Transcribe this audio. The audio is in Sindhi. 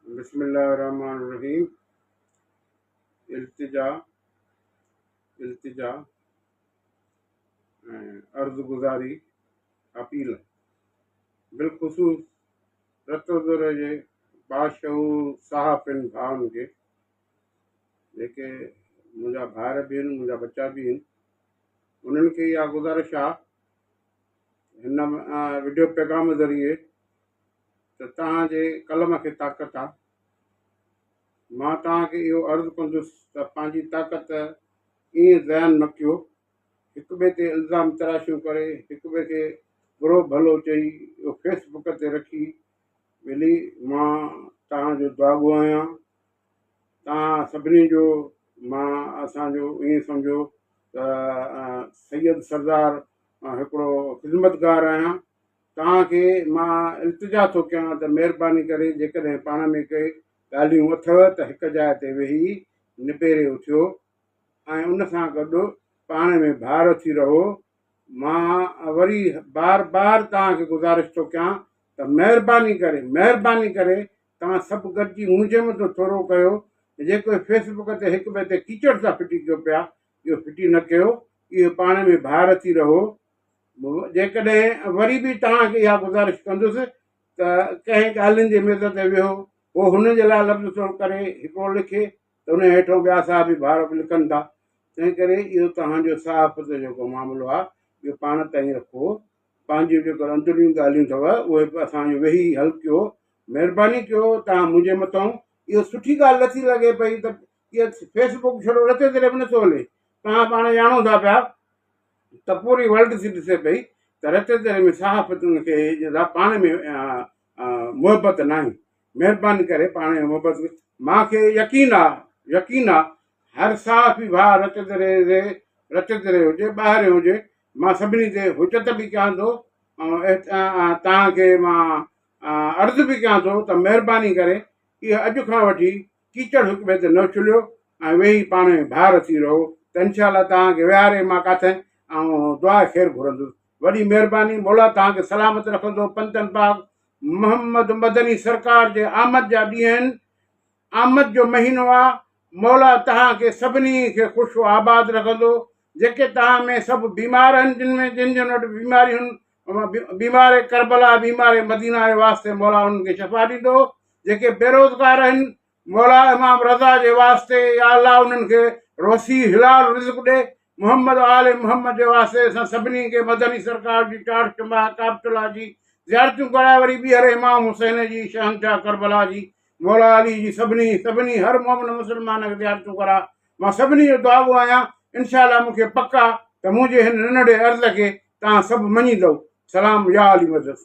بسم الله الرحمن الرحيم التجا التجا ۽ عرض گذاري اپيل بالخصوص رتودوري جي باشعور صحافين ڀائن کي جيڪي منهنجا ڀائر به آهن منهنجا ٻچا به آهن انهن کي اها گذارش آهي هن وڊيو پيغام ذريعي ته توهان جي قلم کي طاقت آ. مان توهان کي اهو عرض ڪندس ته پنهنجي طاقت ائين زيان نه ڪيو. هڪ ٻئي تي الزام تراشيون ڪري هڪ ٻئي کي برو ڀلو چئي اهو فيس بڪ تي رکي ٻيلي مان توهان جو دعاگو آهيان. توهان سڀني جو مان اسان جو ائين سمجهو ته سيد سردار هڪڙو خدمتگار آهيان. توهان کي مان التجا ٿو ڪيان ته مهرباني ڪري جيڪڏهن پاڻ ۾ ڪي ڳالهيون اٿئو ته هڪ جاء تي ويهي نبيري اٿيو ۽ ان سان گڏ پاڻ ۾ ڀائر ٿي رهو. مان وري بار بار توهان کي گذارش ٿو ڪيان ته مهرباني ڪري مهرباني ڪري توهان سڀ گڏجي منهنجي مٿان ٿورو ڪيو جيڪو فيس بڪ تي هڪ ٻئي تي ڪيچڙ ٿا ڦٽي ڪيو پيا اهو ڦٽي نه ڪيو اهو پاڻ ۾ ڀائر ٿي رهو. جيڪڏهن وري به توهان کي اها گذارش ڪندس ته ڪنهن ڳالهين جي ميز تي ويهو، هو هن جي لاء لفظ ٿو ڪري هڪڙو لکي ته ان جي هيٺئون ٻيا صحافي ڀائر به لکن ٿا، تنهن ڪري اهو توهان جو صحافت جو جيڪو معاملو آهي اهو پاڻ تائين رکو، پنهنجيون جيڪو اندروني ڳالهيون اٿو اهي به اسان جون ويهي حل ڪيو، مهرباني ڪيو توهان منهنجي مٿئون اهو سٺي ڳالهه نٿي لڳي پئي ته اهو فيس بڪ ڇڙو رتي تري به نٿو هلي، توهان پاڻ ڄاڻو ٿا پيا ته پوري ورلڊ ٿي ڏسي پئي ته رتي تري ۾ صحافتن کي جيڪا پاڻ ۾ محبت ناهي مهرباني ڪري پاڻ ۾ محبت مان کي يقين آ يقين آ هر صحافي ڀاء رتي تري جي رتي تري هجي ٻاهرين هجي مان سڀني تي حجت به ڪيان ٿو ۽ توهان کي مان عرض به ڪيان ٿو ته مهرباني ڪري اهو اڄ کان وٺي ڪيچڙ هڪ ٻئي تي نه اڇليو ۽ ويهي پاڻ ۾ ڀائر ٿي رهو ته انشاء الله توهان کي ويهاري مان ڪاٿئين آئون دعاء خير گهرندس. وڏي مهرباني مولا توهان کي سلامت رکندو پنجتن پاڪ محمد مدني سرڪار جي آمد جا ڏينهن آمد جو مهينو آ مولا توهان کي سڀني کي خوش و آباد رکندو جيڪي توهان ۾ سڀ بيمار آهن جن ۾ جن جن وٽ بيماريون بيمار ڪربلا بيمار مدينه جي واسطي مولا انهن کي شفا ڏيندو جيڪي بيروزگار آهن مولا امام رضا جي واسطي يا الله انهن کي روسي حلال رزق ڏي محمد آل محمد جي واسطي اسان سڀني کي مدني سرڪار جي چاڙ چماء ڪعبة الله جي زيارتيون ڪرائي وري ٻيهر امام حسين جي شهنشاهه ڪربلا جي مولا علي جي سڀني سڀني هر مومن مسلمان کي زيارتيون ڪراء مان سڀني جو دعاگو آهيان انشاء الله مون کي پڪ آ ته منهنجي هن ننڍڙي عرض کي توهان سڀ مڃيندؤ سلام يا علي مدد.